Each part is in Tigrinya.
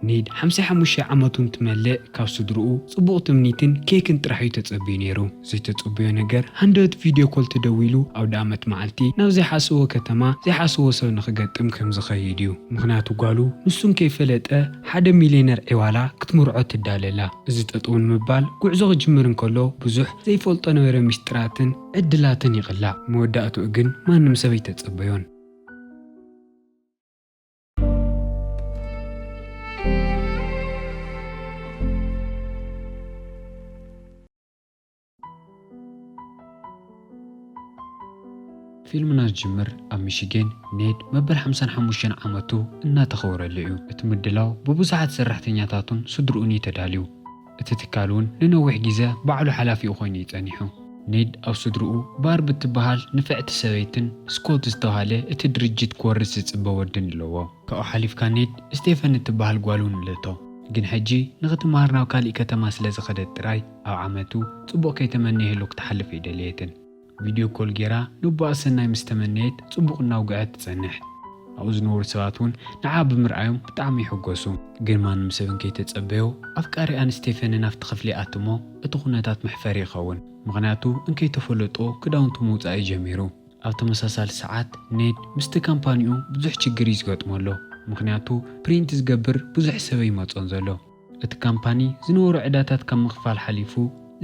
ኔድ ሓምሳ ሓሙሽተ ዓመቱ እንትመልእ ካብ ስድርኡ ጽቡቕ ትምኒትን ኬክን ጥራሕ እዩ ተጸብዩ ነይሩ። ዘይተጸበዮ ነገር፣ ሃንደበት ቪድዮ ኮል ተደዊሉ ኣውደ ኣመት መዓልቲ ናብ ዘይሓሰቦ ከተማ ዘይሓሰቦ ሰብ ንኽገጥም ከም ዝኸይድ እዩ። ምኽንያቱ ጓሉ ንሱ እንከይፈለጠ ሓደ ሚልዮነር ዒዋላ ክትምርዖ ትዳለላ። እዚ ጠጠው ንምባል ጉዕዞ ክጅምር እንከሎ ብዙሕ ዘይፈልጦ ነበረ፣ ሚስጥራትን ዕድላትን ይቕላዕ። መወዳእትኡ ግን ማንም ሰብ ኣይተጸበዮን። ፊልምና ዝጅምር ኣብ ሚሽጌን ኔድ መበል ሓምሳን ሓሙሽተን ዓመቱ እናተኸብረሉ እዩ። እቲ ምድላው ብብዙሓት ሰራሕተኛታቱን ስድርኡን እዩ ተዳልዩ። እቲ ትካል እውን ንነዊሕ ግዜ ባዕሉ ሓላፊኡ ኮይኑ እዩ ጸኒሑ። ኔድ ኣብ ስድርኡ ባርብ እትበሃል ንፍዕቲ ሰበይትን ስኮት ዝተባህለ እቲ ድርጅት ክወርስ ዝጽበ ወድን ኣለዎ። ካብኡ ሓሊፍካ ኔድ ስቴፈን እትበሃል ጓል እውን ኣለቶ። ግን ሕጂ ንኽትመሃር ናብ ካሊእ ከተማ ስለ ዝኸደት ጥራይ ኣብ ዓመቱ ጽቡቕ ከይተመነየሉ ክትሓልፍ ኣይደለየትን። ቪድዮ ኮል ጌራ ንቡኣ ሰናይ ምስ ተመነየት ጽቡቕ እናውግዐት ትጸንሕ። ኣብኡ ዝነበሩ ሰባት እውን ንዓ ብምርኣዮም ብጣዕሚ ይሕጎሱ። ግን ማንም ሰብ እንከይተጸበዮ ኣፍቃሪኣን ስቴፈንን ኣብቲ ክፍሊ ኣትሞ እቲ ኩነታት መሕፈሪ ይኸውን። ምኽንያቱ እንከይተፈለጦ ክዳውንቱ ምውጻእ እዩ ጀሚሩ። ኣብ ተመሳሳሊ ሰዓት ኔድ ምስቲ ካምፓኒኡ ብዙሕ ችግር እዩ ዝገጥሞ ኣሎ። ምኽንያቱ ፕሪንት ዝገብር ብዙሕ ሰብ ይመጾን ዘሎ። እቲ ካምፓኒ ዝነበሮ ዕዳታት ካብ ምኽፋል ሓሊፉ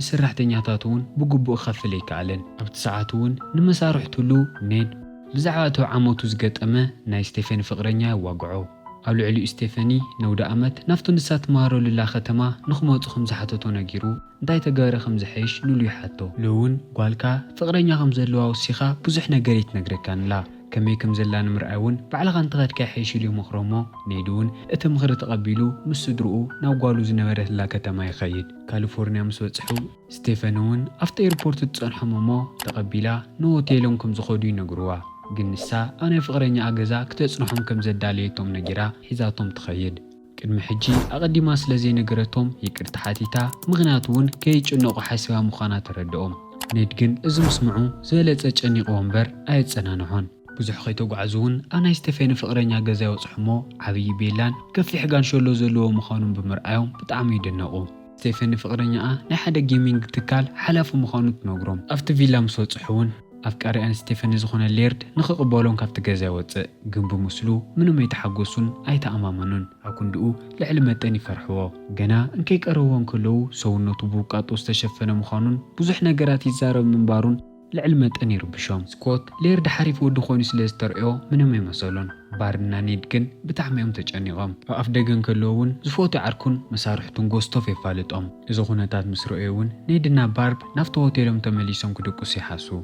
ንሰራሕተኛታቱ እውን ብግቡእ ክኸፍል ኣይከኣለን። ኣብቲ ሰዓት እውን ንመሳርሕቱሉ ኔድ ብዛዕባ እቲ ዓመቱ ዝገጠመ ናይ ስቴፈኒ ፍቕረኛ የዋግዖ። ኣብ ልዕሊኡ ስቴፈኒ ነውደ ኣመት ናብቲ ንሳ ትመሃረሉላ ከተማ ንኽመጹ ከም ዝሓተቶ ነጊሩ እንታይ ተገበረ ከም ዝሕይሽ ንሉ ይሓቶ። ሉ እውን ጓልካ ፍቕረኛ ከም ዘለዋ ወሲኻ ብዙሕ ነገር ኣይትነግረካንላ። ከመይ ከም ዘላ ንምርኣይ እውን ባዕልኻ እንተኸድካ ይሕይሽ ኢሉ ይመኽሮ እሞ ኔድ እውን እቲ ምኽሪ ተቐቢሉ ምስ ስድርኡ ናብ ጓሉ ዝነበረትላ ከተማ ይኸይድ። ካሊፎርኒያ ምስ በጽሑ ስቴፈን እውን ኣብቲ ኤርፖርት ትጸንሖም እሞ ተቐቢላ ንሆቴሎም ከም ዝኸዱ ይነግርዋ። ግን ንሳ ኣብ ናይ ፍቕረኛኣ ገዛ ክተጽንሖም ከም ዘዳለየቶም ነጊራ ሒዛቶም ትኸይድ። ቅድሚ ሕጂ ኣቐዲማ ስለ ዘይነገረቶም ይቅርታ ሓቲታ፣ ምኽንያቱ እውን ከይጭነቑ ሓሲባ ምዃና ተረድኦም። ኔድ ግን እዚ ምስምዑ ዝበለጸ ጨኒቕዎ እምበር ኣየጸናንሖን። ብዙሕ ከይተጓዕዙ እውን ኣብ ናይ ስቴፈኒ ፍቕረኛ ገዛ ይበጽሑ እሞ ዓብዪ ቤላን ከፊሕ ጋንሸሎ ዘለዎ ምዃኑን ብምርኣዮም ብጣዕሚ ይድነቑ። ስቴፈኒ ፍቕረኛኣ ናይ ሓደ ጌሚንግ ትካል ሓላፊ ምዃኑ ትነግሮም። ኣብቲ ቪላ ምስ በጽሑ እውን ኣፍቃሪኣን ስቴፈኒ ዝኾነ ሌርድ ንኽቕበሎም ካብቲ ገዛ ይወጽእ። ግን ብምስሉ ምንም ኣይተሓጎሱን ኣይተኣማመኑን። ኣብ ክንድኡ ልዕሊ መጠን ይፈርሕዎ። ገና እንከይቀረብዎ እንከለዉ ሰውነቱ ብውቃጦ ዝተሸፈነ ምዃኑን ብዙሕ ነገራት ይዛረብ ምንባሩን ልዕሊ መጠን ይርብሾም። ስኮት ሌርድ ሓሪፍ ወዲ ኮይኑ ስለ ዝተርእዮ ምንም ኣይመሰሎን። ባርና ኔድ ግን ብጣዕሚ እዮም ተጨኒቖም። ኣብ ኣፍ ደገ እንከለዉ እውን ዝፈትዮ ዓርኩን መሳርሕቱን ጎስቶፍ የፋልጦም። እዚ ኩነታት ምስ ረኣዩ እውን ኔድና ባርብ ናብቲ ሆቴሎም ተመሊሶም ክድቅሱ ይሓስቡ።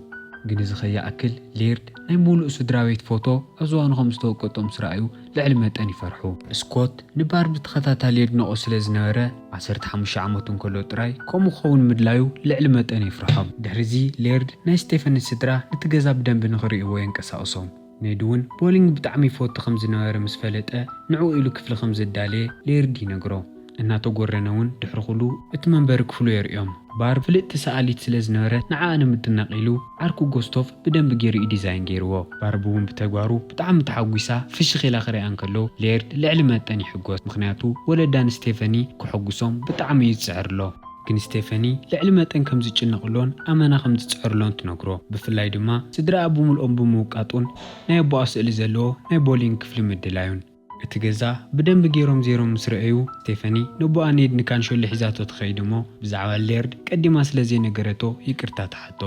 ግን እዚ ከይኣክል ሌርድ ናይ ሙሉእ ስድራ ቤት ፎቶ ኣብ ዝባኑ ከም ዝተወቀጦም ምስ ረኣዩ ልዕሊ መጠን ይፈርሑ። ስኮት ንባርብ ተኸታታሊ የድንቖ ስለ ዝነበረ ዓሰርተ ሓሙሽተ ዓመቱ እንከሎ ጥራይ ከምኡ ክኸውን ምድላዩ ልዕሊ መጠን የፍርሖም። ድሕሪዚ ሌርድ ናይ ስቴፈኒ ስድራ ነቲ ገዛ ብደንቢ ንኽርእይዎ የንቀሳቕሶም። ኔድ እውን ቦሊንግ ብጣዕሚ ይፈቱ ከም ዝነበረ ምስ ፈለጠ ንዕኡ ኢሉ ክፍሊ ከም ዘዳለየ ሌርድ ይነግሮ። እናተጎረነ እውን ድሕሪ ኩሉ እቲ መንበሪ ክፍሉ የርእዮም። ባርብ ፍልጥቲ ሰኣሊት ስለ ዝነበረት ንዓኣ ንምድናቕ ኢሉ ዓርኩ ጎስቶፍ ብደንቢ ገይሩ እዩ ዲዛይን ገይርዎ። ባርብ እውን ብተግባሩ ብጣዕሚ ተሓጒሳ ፍሽኽ ኢላ ክሪኣ እንከሎ ሌርድ ልዕሊ መጠን ይሕጎስ። ምኽንያቱ ወለዳ ንስቴፈኒ ከሐጉሶም ብጣዕሚ እዩ ዝጽዕር ኣሎ። ግን ስቴፈኒ ልዕሊ መጠን ከም ዝጭነቕሎን ኣመና ከም ዝጽዕርሎን ትነግሮ። ብፍላይ ድማ ስድራኣ ብምልኦም ብምውቃጡን ናይ ኣቦኣ ስእሊ ዘለዎ ናይ ቦሊንግ ክፍሊ ምድላዩን። እቲ ገዛ ብደንቢ ገይሮም ዜሮም ምስ ረኣዩ ስቴፈኒ ነቦኣ ኔድ ንካንሸሎ ሒዛቶ ትኸይድ እሞ ብዛዕባ ሌርድ ቀዲማ ስለ ዘይነገረቶ ይቅርታ ትሓቶ።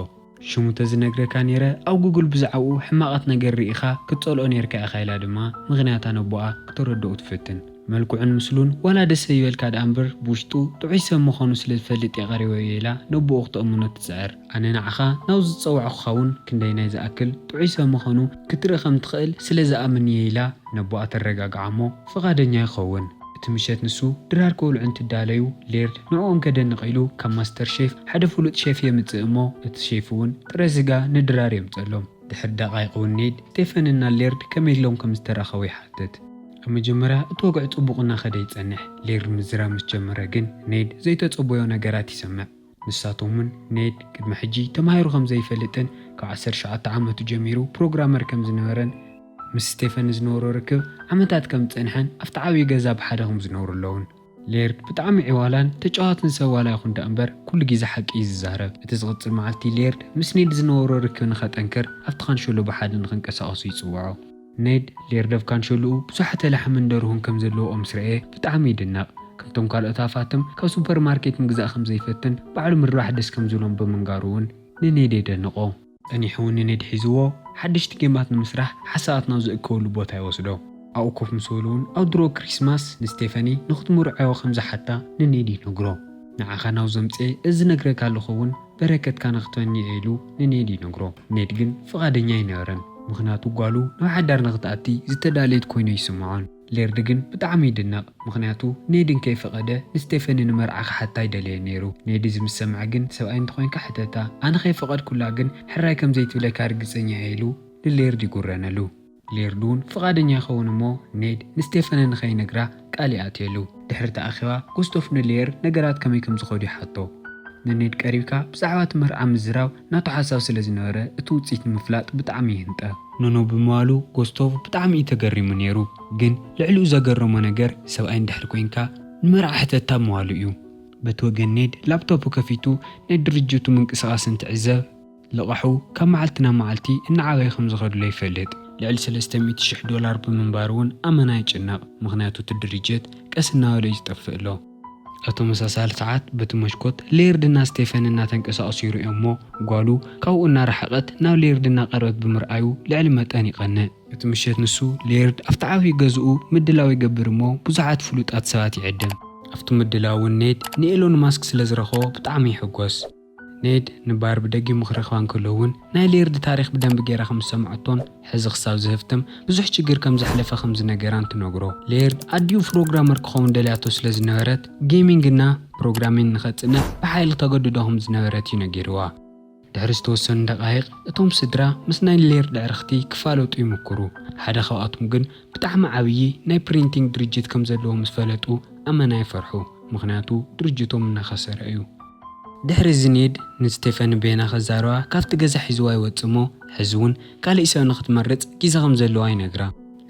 ሽሙ ተዝነግረካ ነይረ ኣብ ጉግል ብዛዕባኡ ሕማቓት ነገር ርኢኻ ክትጸልኦ ነይርካ ኢኻ ኢላ ድማ ምኽንያታ ነቦኣ ክተረድኦ ትፍትን። መልክዑን ምስሉን ዋላ ደስ ኣይበልካ ደኣ እምበር ብውሽጡ ጥዑይ ሰብ ምዃኑ ስለ ዝፈልጥ እየ ቀሪበዮ ኢላ ነቦኡ ክተእምኖ ትጽዕር። ኣነ ንዓኻ ናብዚ ዝጸዋዕኩኻ እውን ክንደይናይ ዝኣክል ጥዑይ ሰብ ምዃኑ ክትርኢ ከም ትኽእል ስለ ዝኣምን እየ ኢላ ነቦኣ ተረጋግዓ እሞ ፍቓደኛ ይኸውን። እቲ ምሸት ንሱ ድራር ከብልዑ እንትዳለዩ ሌርድ ንዕኦም ከደንቕ ኢሉ ካብ ማስተር ሼፍ ሓደ ፍሉጥ ሼፍ የምጽእ እሞ እቲ ሼፍ እውን ጥረ ስጋ ንድራር የምጸሎም። ድሕሪ ደቓይቕ እውን ኔድ ስቴፈንና ሌርድ ከመይ ኢሎም ከም ዝተራኸቡ ይሓትት። ኣብ መጀመርያ እቲ ወግዒ ጽቡቕ እናኸደ ይጸንሕ። ሌርድ ምዝራብ ምስ ጀመረ ግን ኔድ ዘይተጸበዮ ነገራት ይሰምዕ። ንሳቶም እውን ኔድ ቅድሚ ሕጂ ተማሂሩ ከም ዘይፈልጥን ካብ ዓሰርተ ትሽዓተ ዓመቱ ጀሚሩ ፕሮግራመር ከም ዝነበረን ምስ ስቴፈኒ ዝነበሮ ርክብ ዓመታት ከም ዝጸንሐን ኣብቲ ዓብዪ ገዛ ብሓደ ከም ዝነብሩ ኣለውን። ሌርድ ብጣዕሚ ዕዋላን ተጫዋትን ሰብ ዋላ ይኹን ደኣ እምበር ኩሉ ግዜ ሓቂ እዩ ዝዛረብ። እቲ ዝቕጽል መዓልቲ ሌርድ ምስ ኔድ ዝነበሮ ርክብ ንኸጠንክር ኣብቲ ካንሸሎ ብሓደ ንኽንቀሳቐሱ ይጽውዖ። ኔድ ሌርድ ኣብ ካንሸሎኡ ብዙሓት ኣላሕምን ደርሁን ከም ዘለውኦ ምስ ረኣየ ብጣዕሚ ይድነቕ። ከምቶም ካልኦት ሃፋትም ካብ ሱፐርማርኬት ምግዛእ ከም ዘይፈትን ባዕሉ ምርባሕ ደስ ከም ዝብሎም ብምንጋሩ እውን ንኔድ የደንቖ። ጸኒሑ እውን ንኔድ ሒዝዎ ሓደሽቲ ጌማት ንምስራሕ ሓሳባት ናብ ዝእከብሉ ቦታ ይወስዶ። ኣብኡ ኮፍ ምስ በሉ እውን ኣብ ድሮ ክሪስማስ ንስቴፈኒ ንኽትምርዖ ከም ዝሓታ ንኔድ ይነግሮ። ንዓኻ ናብ ዘምጽኤ እዚ ነግረካ ኣለኹ እውን በረከትካ ንኽትመንዮ ኢሉ ንኔድ ይነግሮ። ኔድ ግን ፍቓደኛ ኣይነበረን፣ ምኽንያቱ ጓሉ ናብ ሓዳር ንኽትኣቲ ዝተዳለየት ኮይኖ ይስምዖን። ሌርድ ግን ብጣዕሚ ይድነቕ፣ ምኽንያቱ ኔድ እንከይፈቐደ ንስቴፈኒ ንመርዓ ክሓታ ኣይደለየን ነይሩ። ኔድ እዚ ምስ ሰምዐ ግን ሰብኣይ እንተኾይንካ ሕተታ፣ ኣነ ከይፈቐድኩላ ግን ሕራይ ከም ዘይትብለካ ርግጸኛ እየ ኢሉ ንሌርድ ይጉረነሉ። ሌርድ እውን ፍቓደኛ ይኸውን እሞ ኔድ ንስቴፈኒ ንኸይነግራ ቃል ይኣትየሉ። ድሕሪ እቲ ኣኼባ ጉስቶፍ ንሌርድ ነገራት ከመይ ከም ዝኸዱ ይሓቶ። ንኔድ ቀሪብካ ብዛዕባ እቲ መርዓ ምዝራብ ናቱ ሓሳብ ስለ ዝነበረ እቲ ውፅኢት ንምፍላጥ ብጣዕሚ ይህንጠ። ኖኖ ብምባሉ ጎስቶቭ ብጣዕሚ እዩ ተገሪሙ ነይሩ። ግን ልዕሊኡ ዘገረሞ ነገር ሰብኣይ እንድሕር ኮይንካ ንመርዓ ሕተታ ምባሉ እዩ። በቲ ወገን ኔድ ላፕቶፑ ከፊቱ ናይ ድርጅቱ ምንቅስቓስ እንትዕዘብ ልቓሑ ካብ መዓልቲ ናብ መዓልቲ እናዓበየ ከም ዝኸድሎ ይፈልጥ። ልዕሊ ሰለስተ ሚእቲ ሽሕ ዶላር ብምንባሩ እውን ኣመና ይጭነቕ፣ ምኽንያቱ እቲ ድርጅት ቀስ እናበለ እዩ ዝጠፍእ ኣሎ። ኣብ ተመሳሳሊ ሰዓት በቲ መስኮት ሌርድ እና ስቴፈን እናተንቀሳቐሱ ይርእዮ እሞ ጓሉ ካብኡ እናረሓቐት ናብ ሌርድ እናቐረበት ብምርኣዩ ልዕሊ መጠን ይቐንእ። እቲ ምሸት ንሱ ሌርድ ኣብቲ ዓብዪ ገዝኡ ምድላው ይገብር እሞ ብዙሓት ፍሉጣት ሰባት ይዕድም። ኣብቲ ምድላው እውን ኔድ ንኤሎን ማስክ ስለ ዝረኸቦ ብጣዕሚ ይሕጎስ። ኔድ ንባርቢ ደጊሙ ክረኽባ እንከሎ እውን ናይ ሌርድ ታሪኽ ብደንቢ ገይራ ከም ዝሰምዐቶን ሕዚ ክሳብ ዝህፍትም ብዙሕ ችግር ከም ዘሕለፈ ከም ዝነገራን ትነግሮ። ሌርድ ኣዲኡ ፕሮግራመር ክኸውን ደልያቶ ስለ ዝነበረት ጌሚንግ እና ፕሮግራሚንግ ንኸጽንዕ ብሓይሊ ተገድዶ ከም ዝነበረት እዩ ነጊርዋ። ድሕሪ ዝተወሰኑ ደቃይቕ እቶም ስድራ ምስ ናይ ሌርድ ኣዕርኽቲ ክፋለጡ ይምክሩ። ሓደ ካብኣቶም ግን ብጣዕሚ ዓብዪ ናይ ፕሪንቲንግ ድርጅት ከም ዘለዎ ምስ ፈለጡ ኣመና ይፈርሑ፣ ምኽንያቱ ድርጅቶም እናኸሰረ እዩ። ድሕሪ እዚ ኔድ ንስቴፈኒ ቤና ከዛረባ ካብቲ ገዛ ሒዝዋ ይወጽእ እሞ ሕዚ እውን ካልእ ሰብ ንኽትመርጽ ግዜ ከም ዘለዋ ይነግራ።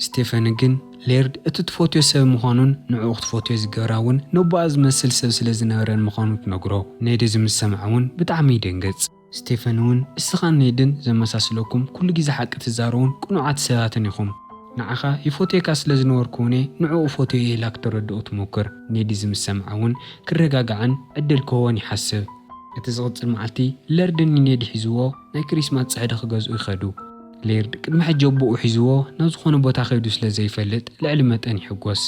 ስቴፈኒ ግን ሌርድ እቲ ትፈትዮ ሰብ ምዃኑን ንዕኡ ክትፈትዮ ዝገብራ እውን ነቦኣ ዝመስል ሰብ ስለ ዝነበረን ምዃኑ ትነግሮ። ኔድ እዚ ምስ ሰምዐ እውን ብጣዕሚ ይደንግጽ። ስቴፈኒ እውን እስኻን ኔድን ዘመሳስለኩም ኩሉ ግዜ ሓቂ ትዛረቡን ቅኑዓት ሰባትን ኢኹም። ንዓኻ ይፈትየካ ስለ ዝነበርኩ እውን እየ ንዕኡ ፈትዮ ኢላ ክተረድኦ ትሞክር። ኔድ እዚ ምስ ሰምዐ እውን ክረጋጋዕን ዕድል ክህቦን ይሓስብ። እቲ ዝቕጽል መዓልቲ ሌርድ ንኔድ ሒዝዎ ናይ ክሪስማስ ጽሕዲ ክገዝኡ ይኸዱ። ሌርድ ቅድሚ ሕጂ ኣቦኡ ሒዝዎ ናብ ዝኾነ ቦታ ከይዱ ስለ ዘይፈልጥ ልዕሊ መጠን ይሕጎስ።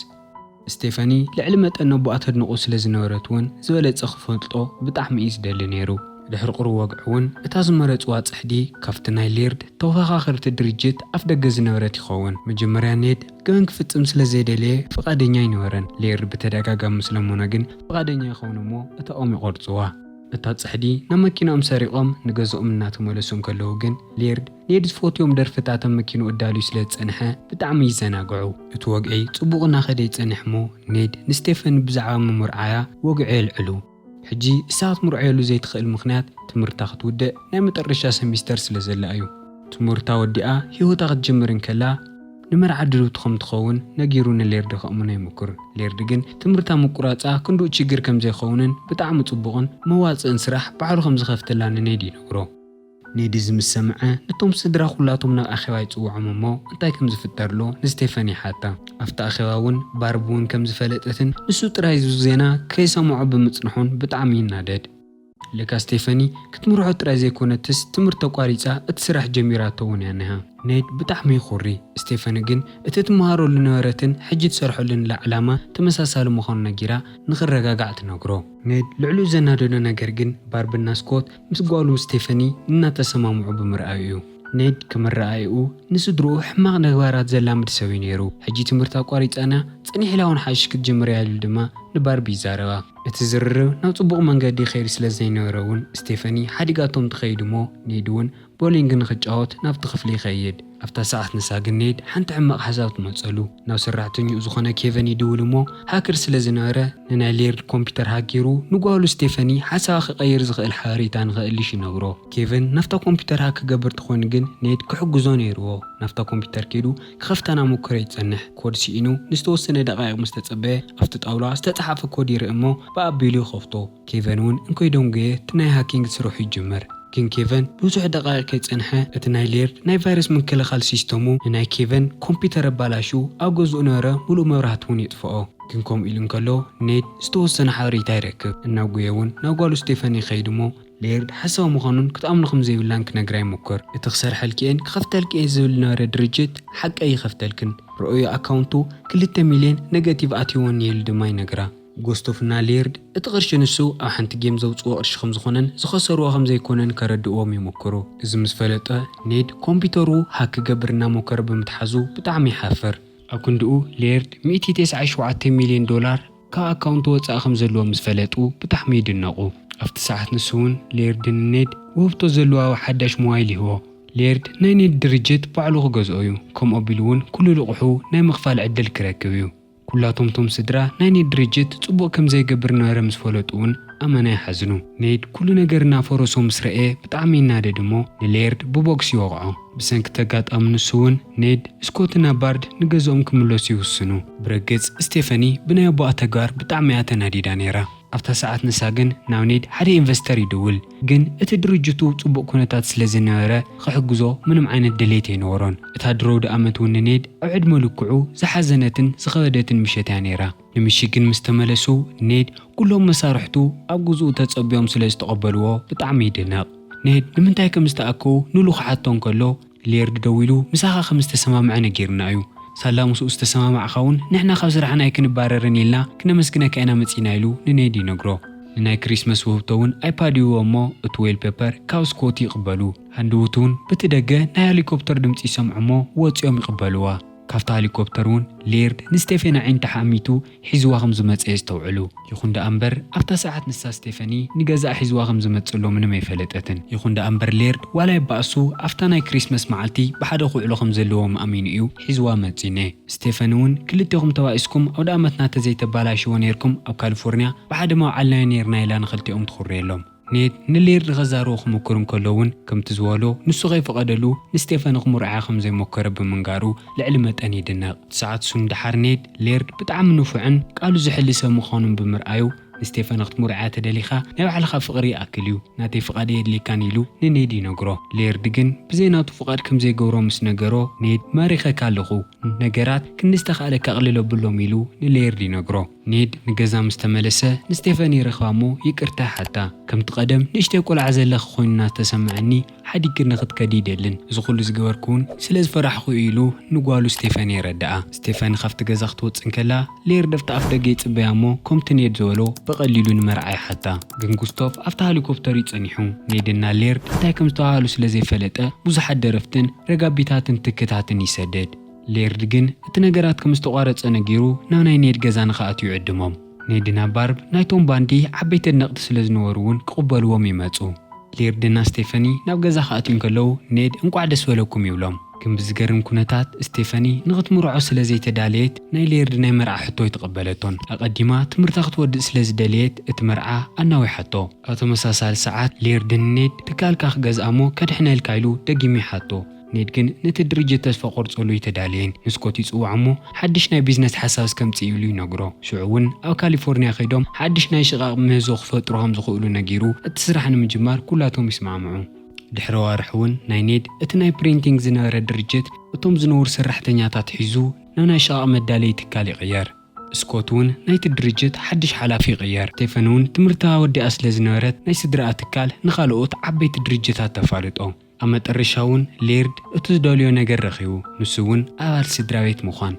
ስቴፈኒ ልዕሊ መጠን ነቦኣ ተድንቑ ስለ ዝነበረት እውን ዝበለጸ ክፈልጦ ብጣዕሚ እዩ ዝደሊ ነይሩ። ድሕሪ ቁሩብ ወግዒ እውን እታ ዝመረጽዋ ጽሕዲ ካብቲ ናይ ሌርድ ተወኻኻኽርቲ ድርጅት ኣፍ ደገ ዝነበረት ይኸውን። መጀመርያ ኔድ ገበን ክፍጽም ስለ ዘይደለየ ፍቓደኛ ኣይነበረን። ሌርድ ብተደጋጋሚ ምስ ለመኖ ግን ፍቓደኛ ይኸውን እሞ እታ ኦም ይቖርጽዋ። እታ ጽሕዲ ናብ መኪናኦም ሰሪቖም ንገዝኦም እናተመለሱ እንከለዉ ግን ሌርድ ኔድ ዝፈትዮም ደርፍታት ኣብ መኪንኡ ኣዳልዩ ስለ ዝጸንሐ ብጣዕሚ ይዘናግዑ። እቲ ወግዒ ጽቡቕ እናኸደ ይጸንሕ እሞ ኔድ ንስቴፈኒ ብዛዕባ ምምርዓያ ወግዒ የልዕሉ። ሕጂ እሳ ክትምርዓየሉ ዘይትኽእል ምኽንያት ትምህርታ ክትውድእ ናይ መጠረሻ ሰሚስተር ስለ ዘላ እዩ። ትምህርታ ወዲኣ ህይወታ ክትጅምር እንከላ ንመርዓ ድልውቲ ከም ትኸውን ነጊሩ ንሌርድ ከእምኖ ይምክር። ሌርድ ግን ትምህርታ ምቁራጻ ክንድኡ ችግር ከም ዘይኸውንን ብጣዕሚ ጽቡቕን መዋጽእን ስራሕ ባዕሉ ከም ዝኸፍተላ ንኔድ ይነግሮ። ኔድ እዚ ምስ ሰምዐ ነቶም ስድራ ኩላቶም ናብ ኣኼባ ይጽውዖም እሞ እንታይ ከም ዝፍጠር ኣሎ ንስቴፈኒ ይሓታ። ኣብቲ ኣኼባ እውን ባርቢ እውን ከም ዝፈለጠትን ንሱ ጥራይ እዚ ዜና ከይሰምዖ ብምጽንሑን ብጣዕሚ ይናደድ። ለካ ስቴፈኒ ክትምርዖ ጥራይ ዘይኮነትስ ትምህርቲ ኣቋሪጻ እቲ ስራሕ ጀሚራቶ እውን እያ እኒሃ። ኔድ ብጣዕሚ ይኹሪ። ስቴፈኒ ግን እቲ ትመሃረሉ ነበረትን ሕጂ ትሰርሐሉን ዓላማ ተመሳሳሊ ምዃኑ ነጊራ ንኽረጋጋዕ ትነግሮ። ኔድ ልዕሊኡ ዘናደዶ ነገር ግን ባርብና ስኮት ምስ ጓሉ ስቴፈኒ እናተሰማምዑ ብምርኣዩ እዩ። ኔድ ከም ኣረኣእይኡ ንስድርኡ ሕማቕ ነግባራት ዘላምድ ሰብ እዩ ነይሩ። ሕጂ ትምህርቲ ኣቋሪጻና ጽኒሕ ኢላ እውን ሓድሽ ክትጅምር እያ ኢሉ ድማ ንባርቢ ይዛረባ። እቲ ዝርርብ ናብ ጽቡቕ መንገዲ ይኸይድ ስለ ዘይነበረ እውን ስቴፈኒ ሓዲጋቶም ትኸይድ እሞ ኔድ እውን ቦሊንግ ንኽጫወት ናብቲ ክፍሊ ይኸይድ። ኣብታ ሰዓት ንሳ ግን ኔድ ሓንቲ ሕማቕ ሓሳብ ትመጸሉ። ናብ ሰራሕተኛኡ ዝኾነ ኬቨን ይድውል እሞ፣ ሃከር ስለ ዝነበረ ንናይ ሌርድ ኮምፒውተር ሃክ ገይሩ ንጓሉ ስቴፈኒ ሓሳባ ክቐይር ዝኽእል ሓበሬታ ንኸእልሽ ይነግሮ። ኬቨን ናብታ ኮምፒውተር ሃክ ክገብር ተኾይኑ ግን ኔድ ክሕግዞ ነይርዎ። ናብታ ኮምፒውተር ከይዱ ክኸፍታ እናሞከረ ይጸንሕ። ኮድ ስኢኑ ንዝተወሰነ ደቃይቕ ምስ ተጸበየ፣ ኣብቲ ጣውላ ዝተጻሓፈ ኮድ ይርኢ እሞ ብኣቢሉ ይኸፍቶ። ኬቨን እውን እንኮይ ደንጉየ እቲ ናይ ሃኪንግ ስርሑ ይጅምር። ግን ኬቨን ብዙሕ ደቃይቕ ከይጸንሐ እቲ ናይ ሌርድ ናይ ቫይረስ ምክልኻል ሲስተሙ ንናይ ኬቨን ኮምፒውተር ኣባላሹ ኣብ ገዝኡ ነበረ ሙሉእ መብራህቲ እውን የጥፍኦ። ግን ከምኡ ኢሉ እንከሎ ኔድ ዝተወሰነ ሓበሬታ ይረክብ። እናጉየ እውን ናብ ጓሉ ስቴፈኒ ይኸይድ እሞ ሌርድ ሓሳዊ ምዃኑን ክትኣምኖ ከም ዘይብላን ክነግራ ይሞክር። እቲ ክሰርሐልኪ እየን ክኸፍተልኪ እየ ዝብል ዝነበረ ድርጅት ሓቀይ ይኸፍተልክን። ረኦዮ ኣካውንቱ ክልተ ሚልዮን ነገቲቭ ኣትይወኒ ኢሉ ድማ ይነግራ። ጎስቶፍና ሌርድ እቲ ቅርሺ ንሱ ኣብ ሓንቲ ጌም ዘውፅዎ ቅርሺ ከም ዝኾነን ዝኸሰርዎ ከም ዘይኮነን ከረድእዎም ይሞክሩ። እዚ ምስ ፈለጠ ኔድ ኮምፒውተሩ ሃክ ክገብር እናሞከረ ብምትሓዙ ብጣዕሚ ይሓፍር። ኣብ ክንድኡ ሌርድ ሚእቲ ተስዓን ሸውዓተን ሚልዮን ዶላር ካብ ኣካውንቱ ወፃኢ ከም ዘለዎ ምስ ፈለጡ ብጣዕሚ ይድነቑ። ኣብቲ ሰዓት ንሱ እውን ሌርድ ንኔድ ውህብቶ ዘለዋ ሓዳሽ ሞባይል ይህቦ። ሌርድ ናይ ኔድ ድርጅት ባዕሉ ክገዝኦ እዩ። ከምኡ ኣቢሉ እውን ኩሉ ልቑሑ ናይ ምኽፋል ዕድል ክረክብ እዩ። ኩላቶም እቶም ስድራ ናይ ኔድ ድርጅት ጽቡቕ ከም ዘይገብር ነበረ ምስ ፈለጡ እውን ኣመና ይሓዝኑ። ኔድ ኩሉ ነገር እናፈረሶ ምስ ረኤ ብጣዕሚ ይናደድ እሞ ንሌርድ ብቦክስ ይወቕዖ። ብሰንኪ እቲ ኣጋጣሚ ንሱ እውን ኔድ፣ ስኮት እና ባርድ ንገዝኦም ክምለሱ ይውስኑ። ብረግጽ ስቴፈኒ ብናይ ኣቦኣ ተግባር ብጣዕሚ እያ ተናዲዳ ነይራ። ኣብታ ሰዓት ንሳ ግን ናብ ኔድ ሓደ ኢንቨስተር ይድውል። ግን እቲ ድርጅቱ ጽቡቕ ኩነታት ስለ ዝነበረ ክሕግዞ ምንም ዓይነት ድሌት ኣይነበሮን። እታ ድሮ ደኣመት እውን ንኔድ ኣብ ዕድመ ልክዑ ዝሓዘነትን ዝኸበደትን ምሸት እያ ነይራ። ንምሽት ግን ምስ ተመለሱ ኔድ ኩሎም መሳርሕቱ ኣብ ግዝኡ ተጸብዮም ስለ ዝተቐበልዎ ብጣዕሚ ይድነቕ። ኔድ ንምንታይ ከም ዝተኣከቡ ንሉ ክሓቶ እንከሎ ሌርድ ደዊሉ ምሳኻ ከም ዝተሰማምዐ ነጊርና እዩ። ሳላ ምስኡ ዝተሰማማዕኻ እውን ንሕና ካብ ስራሕና ኣይክንባረርን ኢልና ክነመስግነካ ኢና መጺና ኢሉ ንኔድ ይነግሮ። ንናይ ክሪስመስ ውህብቶ እውን ኣይፓድ ይህቦ እሞ እቲ ዌልፔፐር ካብ ስኮት ይቕበሉ። ሃንድውት እውን በቲ ደገ ናይ ሄሊኮፕተር ድምፂ ይሰምዑ እሞ ወፂኦም ይቕበልዋ። ካብታ ሄሊኮፕተር እውን ሌርድ ንስቴፌን ኣዒንታ ሓሚቱ ሒዝዋ ከም ዝመፀ የስተውዕሉ። ይኹን ደኣ እምበር ኣብታ ሰዓት ንሳ ስቴፈኒ ንገዛእ ሒዝዋ ከም ዝመፅእ ሎ ምንም ኣይፈለጠትን። ይኹን ደኣ እምበር ሌርድ ዋላ ይባእሱ ኣብታ ናይ ክሪስመስ መዓልቲ ብሓደ ክውዕሉ ከም ዘለዎም ኣሚኑ እዩ ሒዝዋ መፂነ። ስቴፈኒ እውን ክልቴኹም ተባኢስኩም ኣውደ ኣመትና ተዘይተባላሽዎ ነይርኩም ኣብ ካሊፎርኒያ ብሓደ መውዓልናዮ ነይርና ኢላ ንክልቲኦም ትኹርየሎም። ኔድ ንሌርድ ከዛርቦ ክምክር እንከሎ እውን ከምቲ ዝበሎ ንሱ ከይፈቐደሉ ንስቴፈኒ ክምርዓያ ከም ዘይሞከረ ብምንጋሩ ልዕሊ መጠን ይድነቕ። ሰዓት ሱን ደሓር ኔድ ሌርድ ብጣዕሚ ንፉዕን ቃሉ ዝሕሊ ሰብ ምዃኑን ብምርኣዩ ንስቴፈኒ ክትምርዓያ ተደሊኻ ናይ ባዕልኻ ፍቕሪ ይኣክል እዩ፣ ናተይ ፍቓድ የድልየካን ኢሉ ንኔድ ይነግሮ። ሌርድ ግን ብዘይ ናቱ ፍቓድ ከም ዘይገብሮ ምስ ነገሮ ኔድ ማሪኸካ ኣለኹ፣ ነገራት ክንዲ ዝተኻእለካ ኣቕልል ኣብሎም ኢሉ ንሌርድ ይነግሮ። ኔድ ንገዛ ምስ ተመለሰ ንስቴፈኒ ይረኽባ እሞ ይቅርታ ይሓታ። ከምቲ ቀደም ንእሽተይ ቆልዓ ዘለኺ ኮይኑ እናተሰምዐኒ ሓዲግክኒ ክትከዲ ይደልን። እዚ ኩሉ ዝገበርኩ እውን ስለ ዝፈራሕኹ እዩ ኢሉ ንጓሉ ስቴፈኒ የረድኣ። ስቴፈኒ ካብቲ ገዛ ክትወፅእ እንከላ ሌርድ ኣብቲ ኣፍ ደገ ይፅበያ እሞ ከምቲ ኔድ ዝበሎ ብቐሊሉ ንመርዓ ይሓታ። ግን ጉስቶፍ ኣብታ ሄሊኮፕተር እዩ ጸኒሑ። ኔድና ሌርድ እንታይ ከም ዝተባሃሉ ስለ ዘይፈለጠ ብዙሓት ደረፍትን ረጋቢታትን ትክታትን ይሰድድ። ሌርድ ግን እቲ ነገራት ከም ዝተቋረጸ ነጊሩ ናብ ናይ ኔድ ገዛ ንኽኣትዩ ይዕድሞም። ኔድና ባርብ ናይቶም ባንዲ ዓበይቲ ኣድነቕቲ ስለ ዝነበሩ እውን ክቕበልዎም ይመጹ። ሌርድና ስቴፈኒ ናብ ገዛ ክኣትዩ እንከለዉ ኔድ እንቋዕ ደስ በለኩም ይብሎም። ግን ብዝገርም ኩነታት ስቴፈኒ ንኽትምርዖ ስለ ዘይተዳለየት ናይ ሌርድ ናይ መርዓ ሕቶ ኣይተቐበለቶን። ኣቐዲማ ትምህርታ ክትወድእ ስለ ዝደለየት እቲ መርዓ ኣናዊሓቶ። ኣብ ተመሳሳሊ ሰዓት ሌርድ ንኔድ ትካልካ ክገዝኣ እሞ ከድሕነልካ ኢሉ ደጊሙ ይሓቶ። ኔድ ግን ነቲ ድርጅት ተስፋ ቆርጸሉ ኣይተዳለየን። ንስኮት ይጽውዖ እሞ ሓድሽ ናይ ቢዝነስ ሓሳብ እስከምጽእ ኢሉ ይነግሮ። ሽዑ እውን ኣብ ካሊፎርኒያ ከይዶም ሓድሽ ናይ ሽቓቕ ምህዞ ክፈጥሩ ከም ዝኽእሉ ነጊሩ እቲ ስራሕ ንምጅማር ኩላቶም ይስማዕምዑ። ድሕሪ ኣዋርሕ እውን ናይ ኔድ እቲ ናይ ፕሪንቲንግ ዝነበረ ድርጅት እቶም ዝነውሩ ሰራሕተኛታት ሒዙ ናብ ናይ ሽቓቕ መዳለዪ ትካል ይቕየር። ስኮት እውን ናይቲ ድርጅት ሓድሽ ሓላፊ ይቕየር። ስቴፈን እውን ትምህርታ ወዲኣ ስለ ዝነበረት ናይ ስድራኣ ትካል ንኻልኦት ዓበይቲ ድርጅታት ተፋልጦ። ኣብ መጠረሻ እውን ሌርድ እቲ ዝደልዮ ነገር ረኺቡ። ንሱ እውን ኣባል ስድራ ቤት ምዃን።